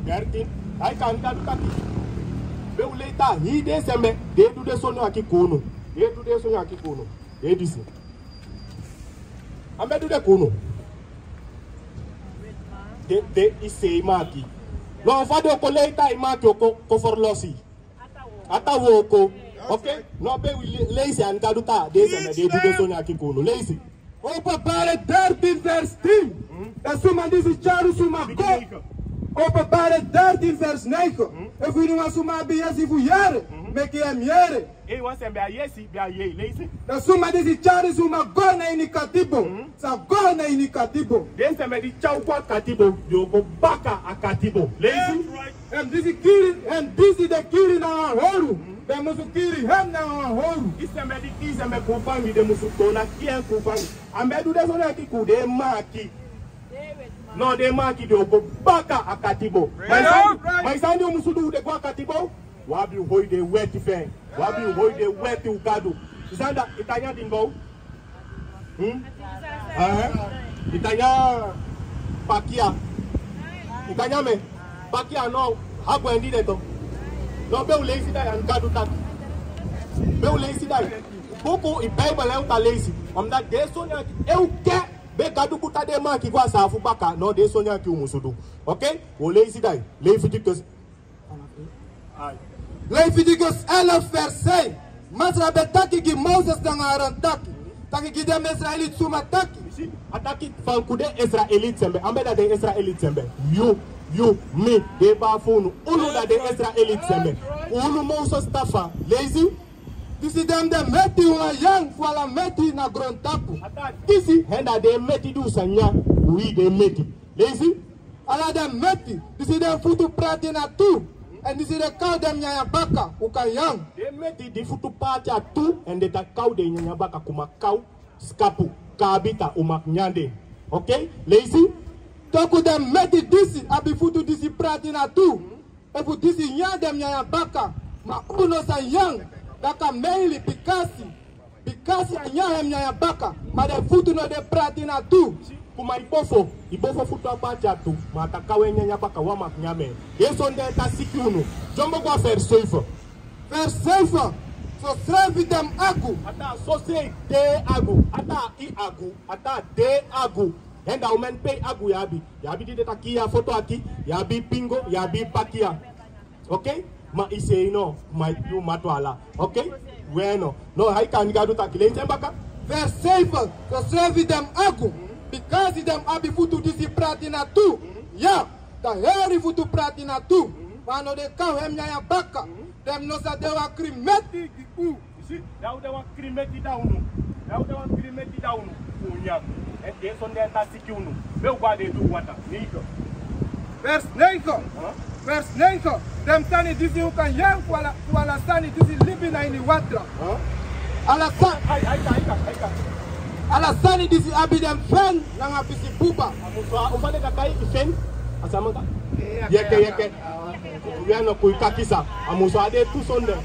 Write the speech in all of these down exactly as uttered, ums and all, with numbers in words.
Dertien. Ai kan Gadu taki. Be u leisi taki hii den sembe den e du den soni aki kon unu. Den e du den soni aki kon unu. Den e disi. A mu e du den kon unu. Den, den e sei maki. No, fa den o kon leisi taki maki o kon, kon ferlosi. A ta wooko. Oké? No, be u le-, leisi, a Gadu taki den sembe den e du den soni aki kon unu. Leisi. Openbaring dertien vers tien. Dan suma disi tyari suma go. Openbaring dertien vers negen. Efu iniwan suma abi yesi fu yere, meki en yere. Ei, wan sembe a yesi, be a yei, leisi. Dan suma disi tyari suma go na ini katibo. Sa go na ini katibo. Den sembe di tyari go a katibo, den o go baka a katibo. Leisi. Hem disi kiri, hem disi den kiri nanga howru. Den musu kiri hem nanga howru. Yu sembe di kii sembe kon fangi, den musu toon na kii en kon fangi. A mu e du den soni aki kon unu, den e maki. No, den e maki, den o go baka a katibo. Ma yu sani, ma yu sani di u musu du, den go a katibo. U abi hoi den weti fu en. U abi hoi den weti u Gadu. Yu sani dati, i tan nyan dingo. Hmm? Eh? I tan nyan pakia. I tan nyan mi. Pakia no. Hagu en di de tu. No, be u leisi dati, a Gadu taki. Be u leisi dati. Buku, i Bijbel en u kan leisi. Omdat den soni aki, e u ke, be Gadu buta den maki go a saafu baka. No, den soni aki u musu du. Oké? U o leisi dati. Leviticus. Leviticus elf vers zes. Masra ben taki gi Moses nanga Aaron taki. Taki gi den Israeliti suma taki. Yu si, a taki fa kon den Israeliti sembe. A mu e dati den Israeliti sembe. Yu, yu, mi, den baa fu unu. Unu dati den Israeliti sembe. Unu Moses tafa. Leisi. Disi den de meti wan yang fu ala meti na grontapu. A taki disi, hen dati den meti di u sa nyan, u hii den meti. Leisi. Ala den meti, disi den futu prati na tu, èn disi den kaw den nyanyan baka, u kan nyan. Den meti di futu prati a tu, èn den ta kaw den nyanyan baka, kuma kaw, skapu, kabita, u mag nyan den. Oké? Leisi. Toku den meti disi, abi futu disi prati na tu. Efu disi nyan den nyanyan baka, ma u no sa nyan, dati a meili bikasi. Bikasi a nyan en nyanyan baka, ma den futu no de prati na tu. Kuma i bofo, i bofo futu a prati a tu, ma a ta kaw en nyanyan baka, u á mag nyan en. Den soni de ta siki unu. Dyombo go a vers zeven. Vers zeven. Sosrefi den agu. A ta sosei den agu. A ta i agu. A ta den agu. Hen dati omen pei agu yu abi. Yu abi di den ta kii a foto aki. Yu abi pingo, yu abi pakia. Oké? Ma i sei no, ma yu mati ala. Oké? We no. No, ai kan Gadu taki, leisi en baka. Vers zeven. Sosrefi den agu. Bikasi den abi futu disi prati na tu. Ya, da heri futu prati na tu. Ma no den kaw en nyanyan baka. Den no sa de wan krin meti gi u. Yu si, dan u de wan krin meti gi unu. Dan u de wan krin meti gi unu. Fu nyan. Èn den soni de ta siki unu. Be u go a den tu watra. Negen. Vers negen. Huh? Vers negen. Den sani disi u kan nyan fu ala, fu ala sani disi libi na ini watra. Huh? Ala sa- Ai, ai, ai, ai, ai. Ala sani disi abi den fen nanga fisi buba. A musu a, u fa den kan kai i fen. A sama ka. Yeke, yeke. U ya no kui kakisa. A musu a de tu soni de.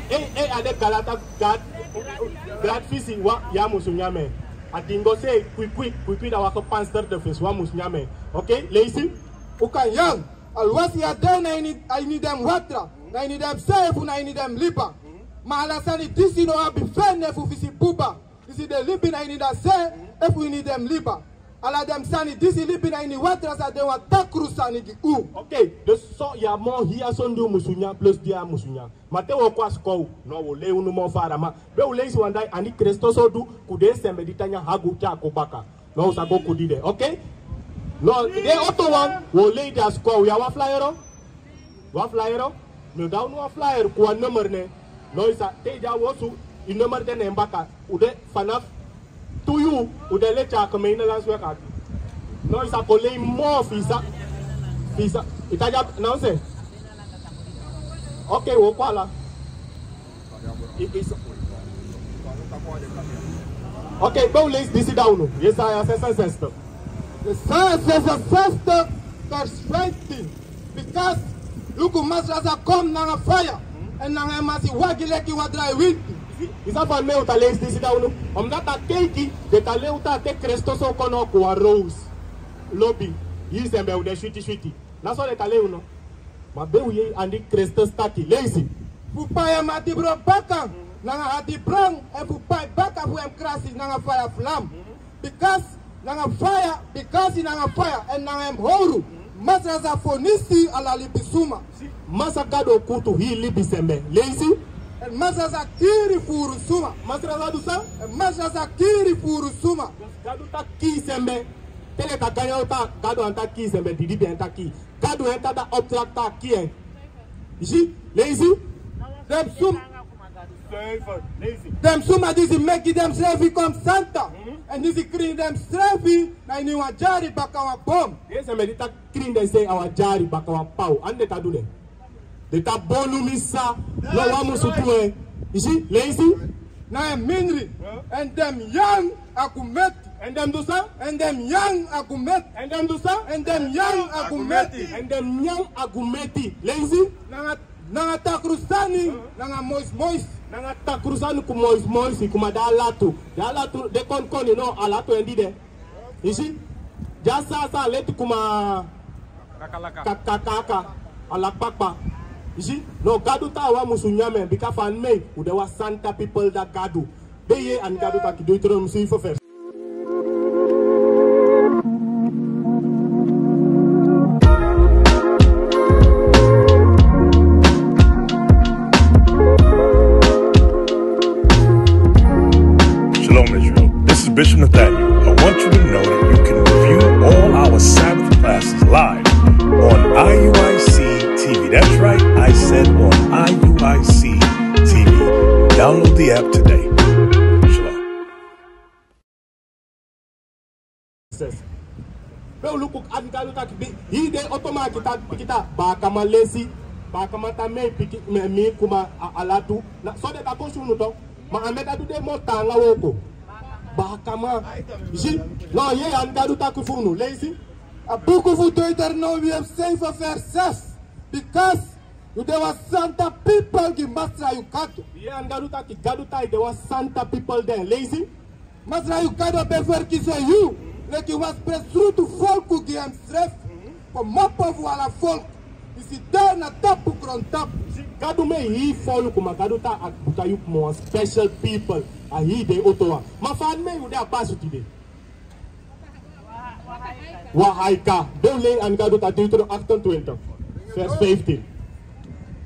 Ei, ei, a de galata. Gad, gad fisi, wa, ya musu nyan en. A dingo sei, kwikwi, kwikwi, da wan gepantserde vis, wa musu nyan en. Oké, leisi. U kan nyan, alwasi a de na ini, a ini den watra, na ini den se efu na ini den liba. Ma ala sani disi no abi fen efu fisi buba. Disi den libi na ini den se efu ini den liba. Ala den sani disi libi na ini watra sa de wan takru sani gi u. Oké, dus so ya moo hia soni di u musu nyan, plus di ya musu nyan. Ma te u o kon a sikoo, no, u o lei unu moo fara, ma be u leisi wan dei, a ini Kristus o du, ku den sembe di tan nyan agu te a kon baka. No, u sa go ku di de, oké? No, den oto wan, u o lei den a sikoo, u ya wan flyer o? Wan flyer o? Mi o da unu wan flyer, ku wan nummer ne. No, i sa, te i de a wosu, i nummer de na en baka, u de vanaf tu yuu, u de leti a gemeene landsweg. No, i sa kon lei moo fu i sa, fu i sa, i ta dya, na un se. Oké, u o kon ala. I, i sa. Oké, be u leisi disi gi unu. Yesaya zesenzestig. Yesaya zesenzestig, vers vijftien. Bikasi, luku, Masra sa kon nanga faya, èn nanga en masi wagi leki wan drai winti. I sa fa mi e, u ta leisi disi gi unu. Omdat a keiki, den ta lei u taki te Kristus o kon, no, ku wan roos. Lobi, hii sembe u de switi switi. Na so den ta lei unu. Ma ben un yei andi Kristus taki, leisi. Fu pai en matibron baka nanga hatibron, èn fu pai baka fu en krasi nanga faya flam. Bikasi nanga faya, bikasi nanga faya èn nanga en howru, Masra sa fonisi ala libisuma. Masra Gado o kuutu hii libi sembe. Leisi. Èn Masra sa kiri furu suma. Masra sa du san? Èn Masra sa kiri furu suma. Gadu taki kii sembe. Te den taki Gado, Gado an taki kii sembe, didibien taki. Gado en taki da opdracht taki kii en. Yu si, leisi. Den suma, den suma disi meki densrefi kon santa. Èn disi krin densrefi na ini wan dyari baka wan bom. Yu si, sembe di taki krin densrefi a wan dyari baka wan paw. Andi den taki du den. Den taki bonu mi sa, no wan musu du en. Yu si, leisi. Na en mindri. Èn den nyan a gumeti. Èn den du san? Èn den nyan a gumeti. Èn den du san? Èn den nyan a gumeti. Èn den nyan a gumeti. Leisi. Nanga, nanga takru sani, nanga moisi moisi. Nanga takru sani ku moisi moisi, kuma den alatu. Den alatu, den konkoni, no, alatu en di de. Yu si, dya sasa leti kuma kakaka, ala kpakpa. Yu si, no, Gadu taki a wan musu nyan en, bika fa a mei, un de wan santa pipel dati Gadu. Ben yei andi Gadu taki, Deuteronomium seven vers. Shalom, Israel. This is Bishop Nathaniel. I want you to know that you can review all our Sabbath classes live on I U I C T V. That's right, I said on I U I C T V. Download the app today. Shalom. Be un luku andi Gadu taki, hii dei oto maki taki, bikita baakaman lesi, baakaman taki mei piki, mi, mi kuma a, alatu. Na so den taki o si unu to. Ma a meki Gadu de moo taanga wooko. Baakaman. Yu si, no, yei andi Gadu taki fu unu, leisi. A buku fu Deuteronomium seven vers six. Bikasi yu de wan santa pipel gi Masra yu Gadu. Yei andi Gadu taki, Gadu taki yu de wan santa pipel gi en, leisi. Masra yu Gado ben ferkisi yu leki wan spesrutu folku gi ensrefi, kmopo fu ala folku disi de na tapu grontapu. Gadu mei hii folku, ma Gadu taki a buta yu kmopo wan special people. A hii dei oto wan. Ma fa a mei yu de a pasi tide? Wan haika. Ben un lei anga Gadu taki Deuteronomium achtentwintig, vers vijftien.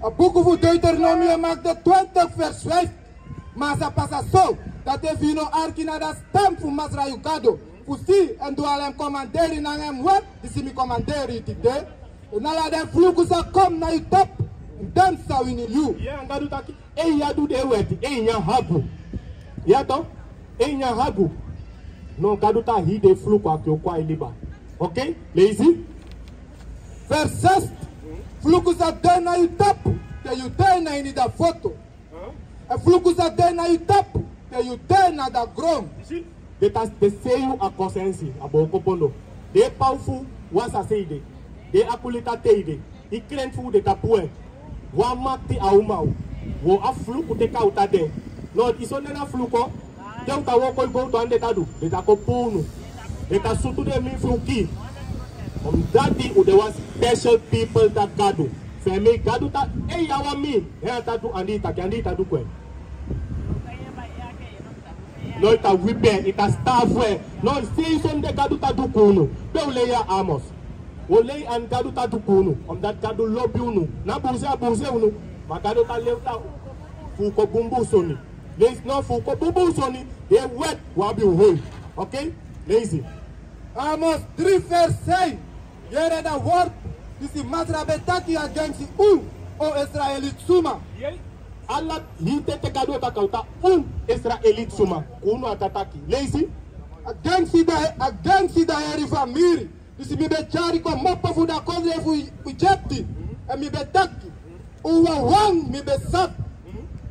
A buku fu Deuteronomium achtentwintig, vers vijftien. Ma a sa pasa so, dati efu yu no arki na a stem fu Masra yu Gado, fu si èn du ala en komanderi nanga en wet disi mi komanderi yu tide, èn ala den fluku sa kon na yu tapu, èn den sa wini yu. Yei anga Gadu taki, efu yu á du den weti, efu yu nyan hagu. Ya to? Efu yu nyan hagu. No, Gadu taki a hii den fluku a o kon a yu liba. Oké? Leisi. Vers zes. Fluku sa de na yu tapu te yu de na ini a foto. Èn fluku sa de na yu tapu te yu de na a gron. Den ta, den sei yu a konsensi, a booko pondo. Den e paw fu wan sasa ede. Den e akulita te ede. I krenti fu den ta puu en. Wan makti a uman. Wo a fluku teki a uta den. No, i son den na fluku. Te u ta wooko i gowtu anda den ta du, den ta kon puu unu. Den ta sutu den mi fu u kii. Omdati u de wan special people dati Gadu. Fu en mei Gadu taki, ei, a wan mi. He, a ta du andi i taki, andi i ta du kwe. No, i ta wipi en, i ta sitaafu en. No, sei son den Gadu ta du ku unu. Pe u lei ya Amos. Wo lei anga Gadu ta du ku unu. Omdati Gadu lobi unu. Na buuse a buuse unu. Ma Gadu ta lei u ta fu kon bunbun soni. Leisi no, fu kon bunbun soni, den wet wi abi u hoi. Oké? Leisi. Amos dri vers sei. Yere a wortu disi Masra ben taki agensi u, o Israeliti suma. Yei. Ala hii ten te Gadu o taki a o taki u Israeliti suma. Ku unu a ta taki. Leisi. Agensi a, agensi a heri famiri disi mi ben tyari kmopo fu a kondre fu Egipti, èn mi ben taki, un wawan mi ben sabi,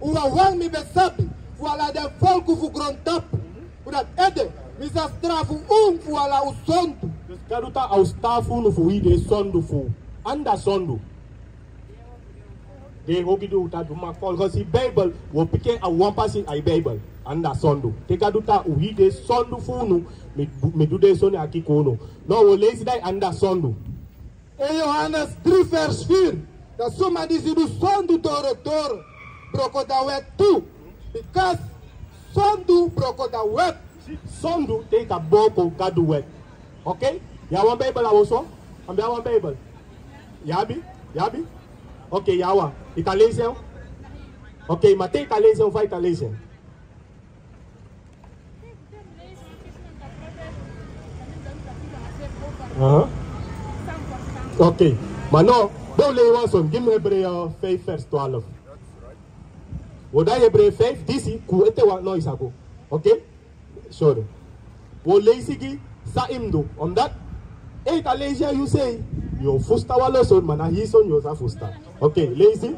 un wawan mi ben sabi fu ala den folku fu grontapu. Fu dati ede mi sa strafu un fu ala un sondu. Dus Gadu taki a o strafu unu fu hii den sondu fu u. Anda sondu. Den e ogii di u ta du, ma folgosi Bijbel, wo piki en a wan pasi a i Bijbel. Anda sondu. Te Gadu taki u hii den sondu fu unu, mi, mi du den soni aki ku unu. No, wo leisi dati anda sondu. En Johannes dri vers vier. Dan suma disi du sondu doro doro, broko dan wet tu. Because sondu broko dan wet. Sondu te yu kan broko Gadu wet. Oké? Yu abi wan Bijbel na oso? Abi yu wan Bijbel? Yu abi? Yu abi? Oké, yu abi wan. Yu kan leisi en. Oké, ma te yu kan leisi en, fa yu kan leisi en? Aha. Oké. Ma now, dan un leisi wan sani. Gi mi Hebreeën vijf vers twaalf. Wi o dati Hebreeën vijf, disi, kon ete wan, now yu sa go. Oké? Sorry. Wi o leisi gi san yu mus du. Omdat, efu yu kan leisi en yu sei, yu o fusutan wan leson, ma na hii sani yu o sa fusutan. Oké, leisi.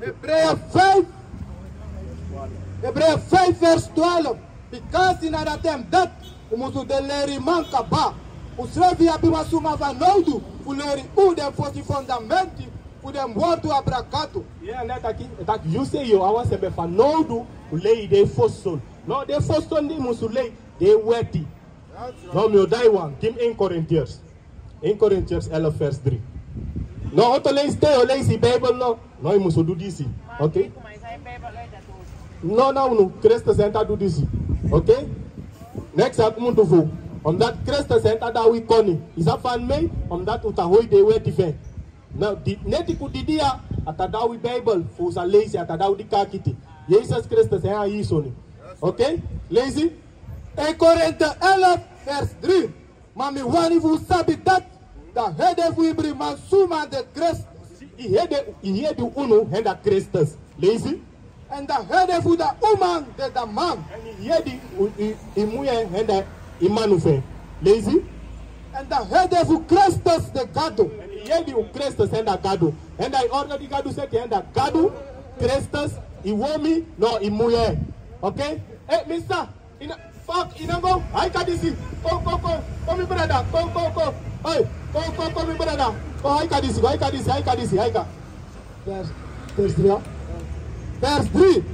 Hebreeën vijf. Hebreeën vijf vers twaalf. Bikasi na dati en dati, un musu de leriman kaba. Unsrefi abi wan suma fanowdu fu leri un den fosi fondamenti fu den wortu abra Gadu. Yu yere, a taki, a taki yu sei yu abi wan sma fanowdu fu lei den fosi sani. No, den fosi sani di yu musu lei, den weti. No, mi o dati wan, gi mi één Korintiërs. Één Korintiërs elf vers drie. No, un o leisi, te yu o leisi Bijbel, no. No, yu musu du disi. Oké? No, no, no, Kristus en ta du disi. Oké? Neks a kumu du fu. Omdat Kristus en ta dawi koni. Yu sabi fa mi meki, omdat un ta hori den weti fu en. No, di, neti ku didi ya, a ta dawi Bijbel, fu un sa leisi, a ta dawi di kakiti. Yesus Kristus en a hii sani. Oké? Leisi. Één Korinte elf vers drie. Ma mi wani fu un sabi dati, dan hede fu ibri man suma de Kristus. Yu hede, yu hede unu en de Kristus. Leisi. Èn dan hede fu dan uman de dan man. Èn yu hede, yu, yu, yu mujere en de yu manu fu en. Leisi. Èn dan hede fu Kristus de Gadu. Èn yu hede fu Kristus en de Gadu. Èn dan yu orde di Gadu seti en de Gadu, Kristus, yu womi, no yu mujere. Oké? Eh, mister, yu no, fuck, yu no go. Aika disi. Kon, kon, kon. Kon, mi brada. Kon, kon, kon. Hey, kon, kon, kon, mi brada. Kon, aika disi, aika disi, aika disi, aika. Vers, vers drie, ya. Vers drie.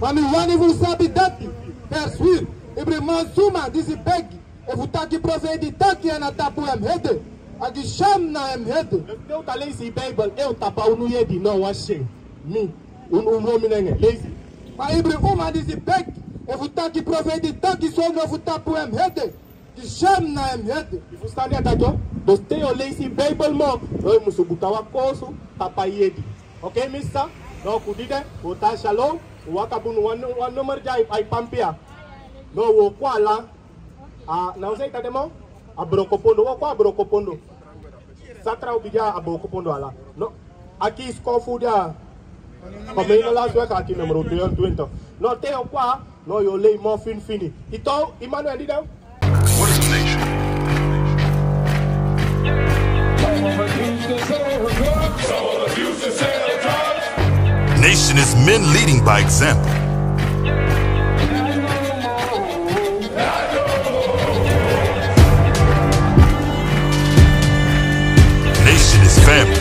Ma mi wani fu un sabi dati. Vers vier. Ibri man suma disi begi, efu taki profeiti taki en na tapu en hede, a gi syam na en hede. Te un ta leisi Bijbel, efu tapu a unu ede, no, wan syen. Mi, un, un womi nanga en. Leisi. Ma ibri uman disi begi, efu taki profeiti taki sondu efu tapu en hede, gi syam na en hede. Yu fusutan san mi e taki? Dus te yu o leisi Bijbel moo, no, yu musu buta wan kosu tapu yu ede. Oké, mister? No, ku dede, un o tan shalom, un waka bun, wan, wan nummer di a e pampi ya. No, un o kon ala. Ah, na un san e tan de moo? A Brokopondo, un o kon a Brokopondo. Satra un bigin a Brokopondo ala. No, a kisi kon fu di a. Kon mi no lasi weki a kisi nummer tweeëntwintig. No, te yu o kon, no, yu o lei moo finifini. Yu tan, yu manu en di dan. What is a nation? Nation is men leading by example. Nation is family